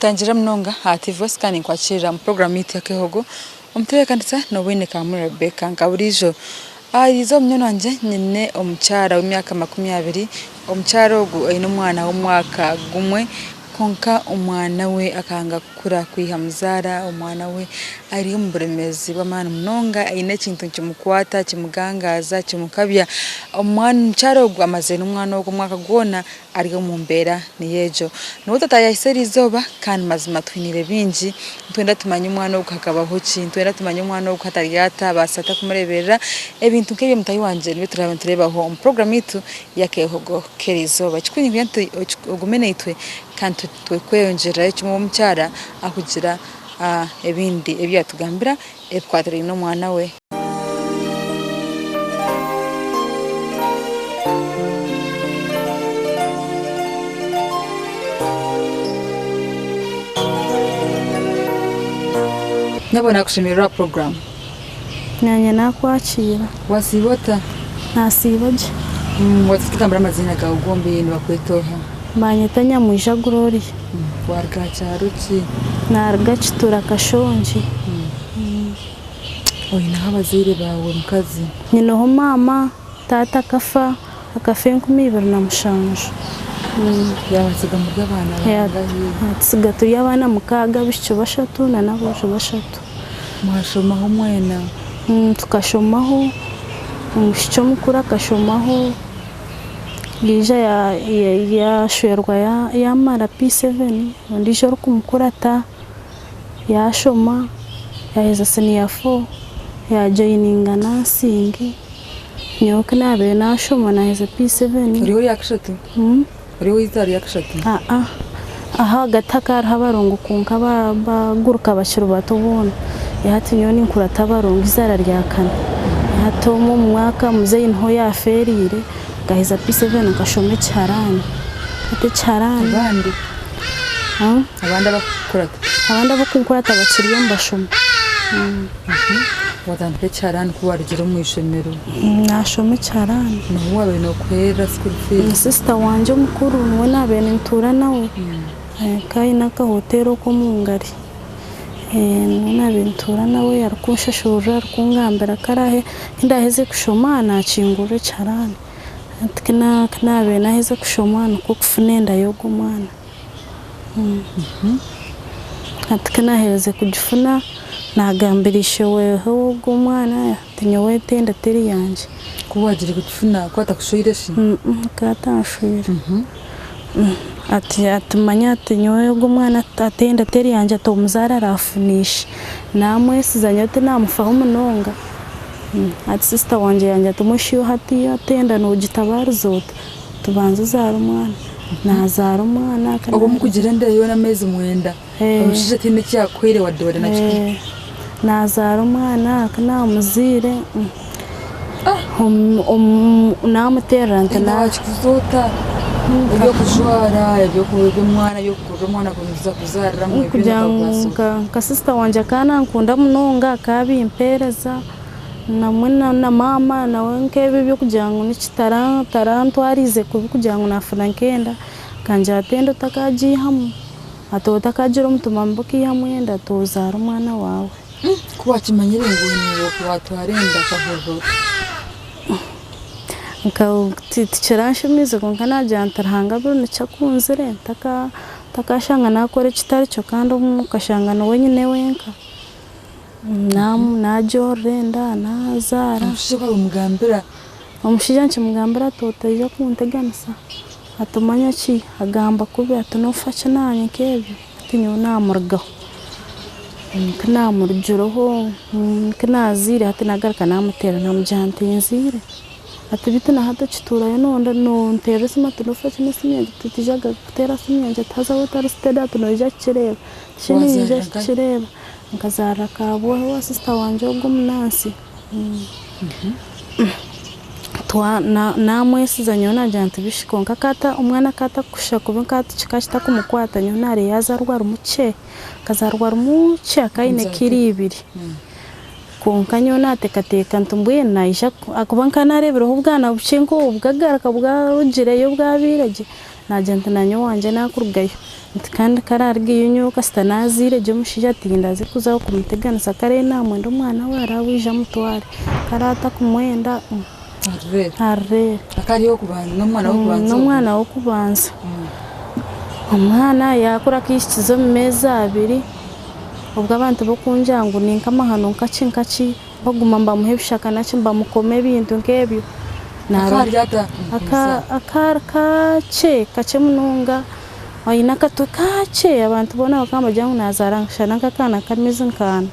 Ninkutangirira munonga aha TV West kandi ninkwakirira omu puroguraamu yaitu y'Akeehogo. Omutebeekanisa n'Obwine Kamuri Rebecca. Nka buriijo, aha eriizooba munywani wangye nyine omukyara w'emyaka 20. Omukyara ogu aine omwana w'omwaka gumwe kwonka omwana we akanga kukura kwiha muzaara. Omwana we ari omu buremeezi bw'amaani munonga, aine ekintu nikimukwata kimugangaaza kimukabya. Omukyara ogu amazire n'omwana ogu omwaka gwona ari omu mbeera niyo egyo. Niwe twataayaayisa eriizooba kandi mazima twiniire bingi. Nitwenda tumanye omwana ogu hakabaho ki, nitwenda tumanye omwana ogu hati ari ata, abaasa ata kumureeberera. Ebintu nk'ebyo mutaahi wangye nibyo turaabe nitureebaho omu puroguraamu yaitu y'akeehogo k'eriizooba. Ekikuru niingira nti ogume naitwe kandi tweyongyererayo kimwe omukyara akugira ebindi ebi yaatugambira ebikwatiraine n'omwana we. Nyabo nakushemererwa aha puroguramu. Nanye nakwakiira. Wasiiba ota? Nasiiba gye. Watugambira amaziina gaawe gombi nibakweta oha? Banyeta Nyamwija Gloria. Waruga aha kyaro ki? Naruga Kitura Kashongi. Oineho abazaire baawe mukazi? Nyineho maama, taata akafa, akafa 2007. Yaabatsiga muri abaana bangahi? Yaatutsiga turi abaana mukaaga, abaishiki bashatu n'aboojo bashatu. Mwashomaho mwena? Tukashomaho, omwishiki omukuru akashomaho, yaija yaashwerwa yaamara P7, ondiijo orikumukurata Yaashoma yaaheza siniya fo yaajoyininga naasingi. Nyowe ku naabaire naashoma naaheza P7. Ori ow'eryakashatu? Ori ow'eizaara ryakashatu? Aa, aho ahagati hakaba hariho abarongo kwonka baguruka bakiri bato boona. Hati nyowe ninkurata abarongo eizaara rya kana. Hati omwe omu mwaka muzeeyi niho yaafeereire, nkaheza P7 nkashoma ekiharaani. Hati ekiharaani. Abandi? Abandi abakukurata? Abandi abakunkurata bakiriyo nibashoma. Watandika ekiharani ku warugire omu ishomero? Nashoma ekiharani. Niho wabaire nokuherera school fees? Sister wangye omukuru niwe nabaire nintuura nawe, akaba aine akahoteri okwo omungari. Niwe nabaire nintuura nawe arikunshashurira arikungambira ku araahe ku ndaheze kushoma nakingurira ekiharani. Hati ku nabaire naheza kushoma nikwo kufuna enda y'ogwo mwana. Hati ku naaherize kugifuna, naagambira ishe w'ogwo mwana ati nyowe egi enda teri yangye. Ku waagire kugifuna ku atakushweire shi? Akaba atanshweire. Ati ati manya ati nyowe ogwo mwana ati enda teri yangye ati omuzaire araafuna ishe. Naamwesiza nyowe tinaamufaho munonga. Hati sisita wangye yangira ati mbwenu shi iwe hati ati enda noogitabaariza ota? Tubanze ozaare omwana. Naazaara omwana. Obwo mukugira enda yoona ameezi mwenda, omushaija tihaine eki yaakuhaire wadde wadde na kikumi. Naazaara omwana ku naamuzaire, naamuteerera nti. Enda waakikuza ota? Eby'okujwara, eby'omwana, eby'okugurira omwana kuzaariramu ebyo Kugira ngu nka sisita wangye akaba nankunda munonga akaba abimpeereza. Namwe na maama nawe nk'ebi eby'okugira ngu niki tarantwariize kubi kugira ngu naafuna nk'enda, akangira ati enda otakagiihamu, ati otakagira omutima mubi okaihamu enda ati ozaare omwana waawe. Ku waakimanyire ngu waatwara enda okahurira ota? Tikiranshemeize kwonka naagira nti Ruhanga buri nikyo akunzire ntakashanga naakora ekitari kyo kandi obumwe okashanga niwe nyine wenka. Nagyorora enda, nazaara. Omushaija ku orabimugambira? Omushaija nkimugambira ati otaija kunteganisa, ati manya ki, agamba kubi ati nofa ki nanye nk'ebyo, ati nyowe namurugaho. Ku namurugireho, ku nazaire hati nagaruka namuteera namugira nti nzaire, ati beitu nahati okituurayo nonteerera esimu ati nofa ki n'esimu yangye, titwija kuteera simu yangye ati haza waaba otari steady ati noija kukireeba, ati niinyija kukireeba. Nkazaarira Kabwohe owa sisita wangye ogwo omunansi. Naamwesiza nyowe naagira nti bishi kwonka omwana akaba atakushusha kubi kikaba kitakumukwata nyowe naareeba yaazaarwa ari mukye, akazaarwa ari mukye akaba aine kiro ibiri. Kwonka nyowe naateekateeka nti mbwenu naija ahakuba nkaba naareebireho obwana bukye nk'obu bwagaruka bwarugireyo bwabaire gye. Naagira nti naanye owangye naakurugayo. Nti kandi ku araarugeyo nyowe kasita naazaire gye omushaija tindaze kuzaho kumuteganisa ku araabe naamwenda omwana we araabe aije amutware, ku araabe atakumwenda arureebe. N'omwana w'okubanza. Omwana yaakura akaihikiza omu meezi abiri, obwo abantu b'okungira ngu ni nk'amahano nkaki nkaki. Baguma nibamuha ebishaka naki nibamukoma ebintu nk'ebyo. Akaari kakye, kakye munonga, aine akatwe kakye abantu boona bakaba nibagira ngu naazaara nashusha nk'akaana k'ameezi nk'ana.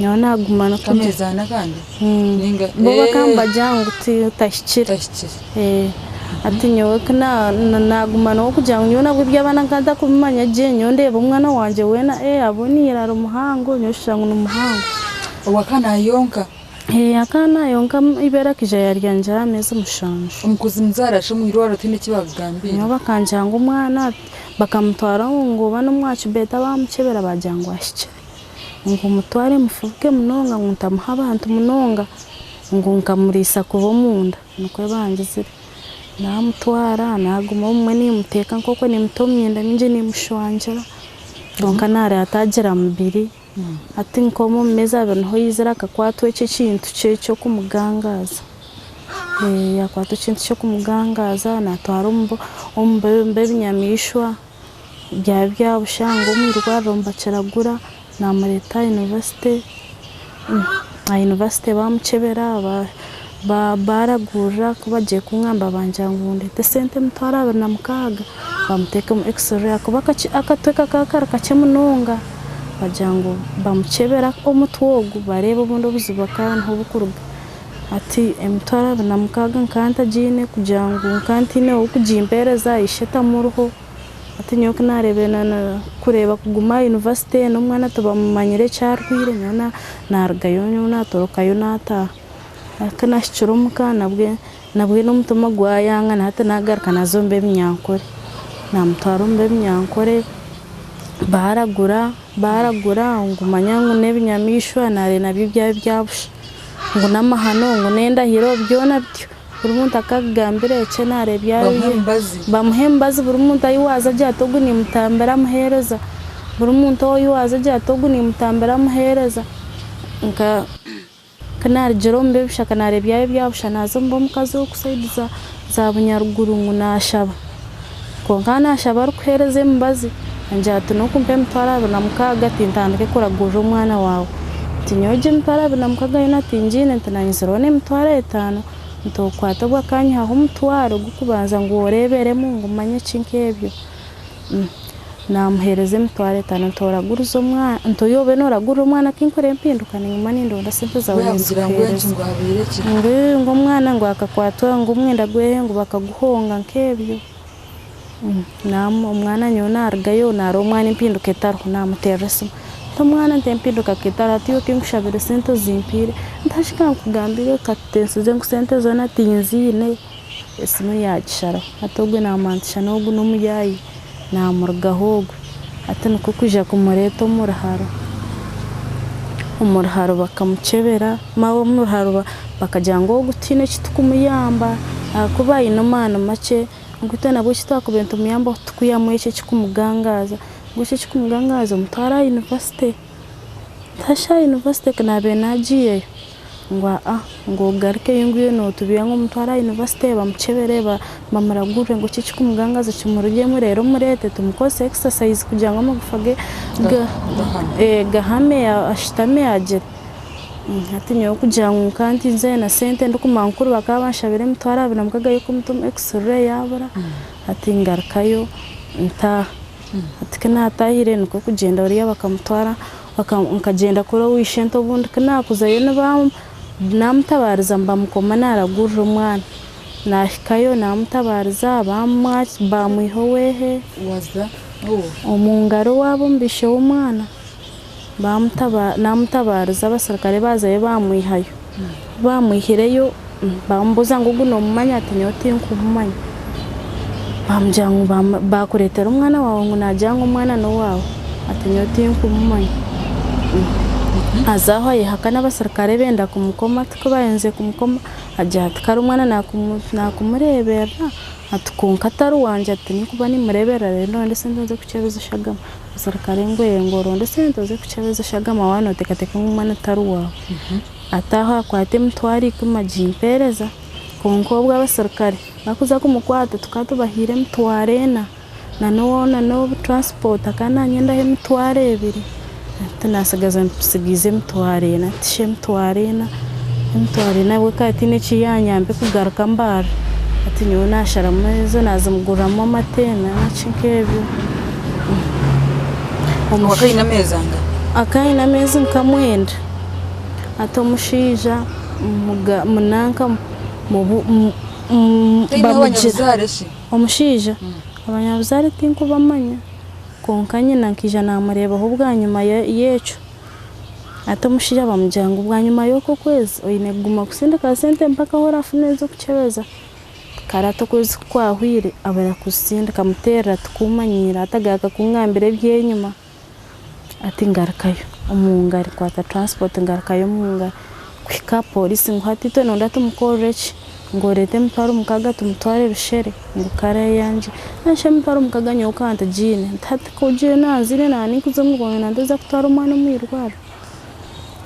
Nyowe naaguma bo bakaba nibagira ngu tahikire. Hati nyowe ku naaguma nawe kugira ngu nyowe nabwo eby'abaana nkaba ntarikubimanya gye, nyowe ndeeba omwana wangye weena aboneire ari muhango, nyowe nshusha ngu ni muhango. Obwo akaba naayonka? Akaba naayonka eibeere akaija yaaryangira aha meezi mushanju. Omu kuzimuzaara shi omu irwariro tihaine eki baakugambiire? Nyowe bakangira ngu omwana bakamutwara ngu oba n'omwa kibeeta baamukyebera baagira ngu ahikire. Ngu mutware mufubuke munonga ngu ntamuha abantu munonga, ngu nkamuriisa kubi omunda. Nikwo bangizire. Naamutwara, naaguma obumwe niimuteeka nk'okwo niimuta omu myenda mingi niimushwangira, kwonka naareeba taagira mubiri. Hati nk'omu omu meezi abiri niho yaizire akakwatwa ekyo ekintu kye ky'okumugangaaza. Yaakwatwa ekintu ky'okumugangaaza naatwara omu b'ebinyamaishwa byaba bya busha ngu omu irwariro nibakiragura, naamureeta aha yunivasite. Aha yunivasite baamukyebera baaragurira ku bagiye kungamba bangira ngu ndeete esente emitwaro 26 bamuteekemu x-ray ahakuba akatwe kakaba kari kakye munonga bagira ngu bamukyebere omutwe ogu bareebe obundi obuzibu bukaba niho burikuruga. Hati emitwaro 26 nkaba ntagiine kugira ngu nkaba ntaine ow'okugimpeereza ishe tamuriho. Hati nyowe ku naareebire kureeba kuguma aha yunivasite n'omwana tibamumanyire eki arwaire nyowe naarugayo nyowe naatorokayo naataaha. Ku naahikire omuka nabwe nabwe n'omutima gwayanga na hati naagaruka naaza omu b'ebinyankore. Naamutwara omu b'ebinyankore baaragura baaragura ngu manya ngu n'ebinyamaishwa naareeba nabyo byaba ebya busha ngu n'amahano ngu n'endahiro byona bityo. Buri muntu akakugambira ekye nareebya Bamuha emibazi. Bamuha emibazi buri muntu ahi waaza agira ati ogu nimutambira amuheereza. Buri muntu ahi waaza agira ati ogu nimutambira amuheereza. Nka ku naarugire omu b'ebishaka naareebyayo ebya busha naaza omu b'omukazi oku sayidi za Bunyaruguru ngu naashaba. Kwonka naashaba arikuheereza emibazi, angira ati n'okumpa emitwaro 26 tintandike kuragurira omwana waawe. Nti nyowe egyo emitwaro 26 yoona tingiine, nti naanye nzireho n'emitwaro etaano, nti okwate obwo akanyihaho omutwaro gw'okubanza ngu oreeberemu ngu manye ki nk'ebyo. Naamuheereza emitwaro etaano nti oragurize omwana, nti oyobe nooragurira omwana kinkureeba empinduka ninguma nindonda sente zaawe ninzikuheereza. Ngu omwana ngu akakwatwa ngu omwenda gwe ngu bakaguhonga nk'ebyo. Omwana nyowe naarugayo naareeba omwana empinduka etariho naamuteerera esimu, nti omwana nti empinduka ka etariho hati iwe kinkushabire sente ozimpiire, nti haza ka nkugambire katensize ngu sente zoona tinziine, esimu yaagisharaho. Hati ogwe naamantisha n'ogu n'omuyaayi naamurugaho ogwe, hati nikwo kwija kumureeta omu ruharo, omu ruharo bakamukyebera, omu ruharo bakagira ngu ogu tihaine eki turikumuyamba ahakuba aine amaani makye. Ngu itwe nabwo eki twakubaire nitumuyambaho tikwihamu ekyo ekikumugangaaza, ngu ekyo ekikumugangaaza omutware aha yunivasite. Ntashi aha yunivasite ku naabaire naagiireyo, ngu aa ngu ogarukeyo ngu iwe nootubiiha ngu omutware aha yunivasite bamukyebere bamuragurire ngu ekyo ekikumugangaaza kimurugyemu reero omureete tumukozese exercise kugira ngu amagufa ge gahame ashutame agire. Hati nyowe kugira ngu nka ntinzire na sente ndikumanya nkuru bakaba banshabire emitwaro 26 y'okumuta omu x-ray yabura, hati ngarukayo ntaaha. Hati ku naatahire nikwo kugyenda bariya bakamutwara, nkagyenda kuri owa ishento obundi ku naakuzayo naamutabaariza nibamukoma naaragurira omwana. Naahikayo naamutabaariza baamwiha owehe, omu ngaro owaabo omu baishe w'omwana. Naamutabaariza abaserukare baazayo baamwihayo. Ku baamwihireyo baamubuuza ngu ogu noomumanya? Ati nyowe tinkumumanya. Baamugira ngu baakureetera omwana waawe ngu naagira ngu omwana n'owaawe. Ati nyowe tinkumumanya. Aza aho ayehakana abasirikare benda kumukoma ati ku baaherize kumukoma agira ati kare omwana naakumureeberera ati kwonka atari wangye ati tinkuba nimureeberera reero ndonde esente nze kukyebeza eshagama. Abasirikare ngu ee ngu oronde esente oze kukyebeza eshagama waaba nooteekateeka ngu omwana tari waawe. Ati aho akwata emitwaro ikumi agimpeereza kwonka obwo abasirikare bakuza kumukwata tukaba tubahaire emitwaro ena. Na n'obu transport akaba nanyendaho emitwaro ebiri hati nasigaza nsigiize emitwaro ena hati shi emitwaro ena, emitwaro ena bwo ekaba etiine eki yanyamba ekugaruka mbarara hati nyowe nasharamu ezo nazimuguriramu amate naki nk'ebyo. Akaba aine ameezi angahi? Akaba aine ameezi nka mwenda hati omushaija munanka Taineho bamugira. abanyabuzaare shi? Omushaija, abanyabuzaare tinkubamanya kwonka nyina nkaija naamureebaho bwanyima y'ekyo. Hati omushaija bamugira ngu bwanyima y'okwo okwezi oine kuguma kusindika sente mpaka ahu orafune ez'okukyebeza. Kare hati okwezi ku kwahwire abura kuzisindika muteerera tikumanyiire hati agaruka kungambira eby'enyima. Hati ngarukayo omu ngari nkwata transport ngarukayo omu ngari kuhika aha police ngu hati itwe noyenda tumukorere ki? Ngu oreete emitwaro mukaga tumutware Rushere ngu kare ayangye. Mbwenu shi emitwaro mukaga nyowe ka ntigiine nti hati ku ogiire nanziine naba ninkuza omu irwariro nanteza kutwara omwana omu irwariro.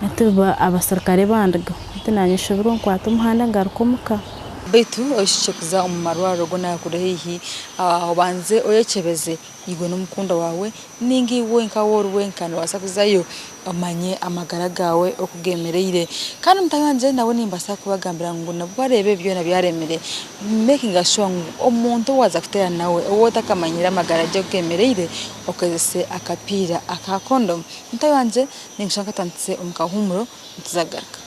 Hati abasirikare bandigaho hati nanye nshobirwe nkwata omuhanda ngaruka omuka. Beitu oishukye kuza omu marwariro goona agakuri haihi obanze oyekyebeze Iwe n'omukundwa waawe nainga iwe nka waaba ori wenka noobaasa kuzayo omanye amagara gaawe oku geemereire. Kandi mutaahi wangye nawe nimbaasa kubagambira ngu nabwo wareeba ebi byona byaremire, meekinga shuwa ngu omuntu ou waaza kuteerana nawe ou otakamanyire amagara gye oku geemereire, okozese akapiira aka kondomu. Mutaahi wangye ninkushanga nkatandikise omu kahuumuro nituza kugaruka.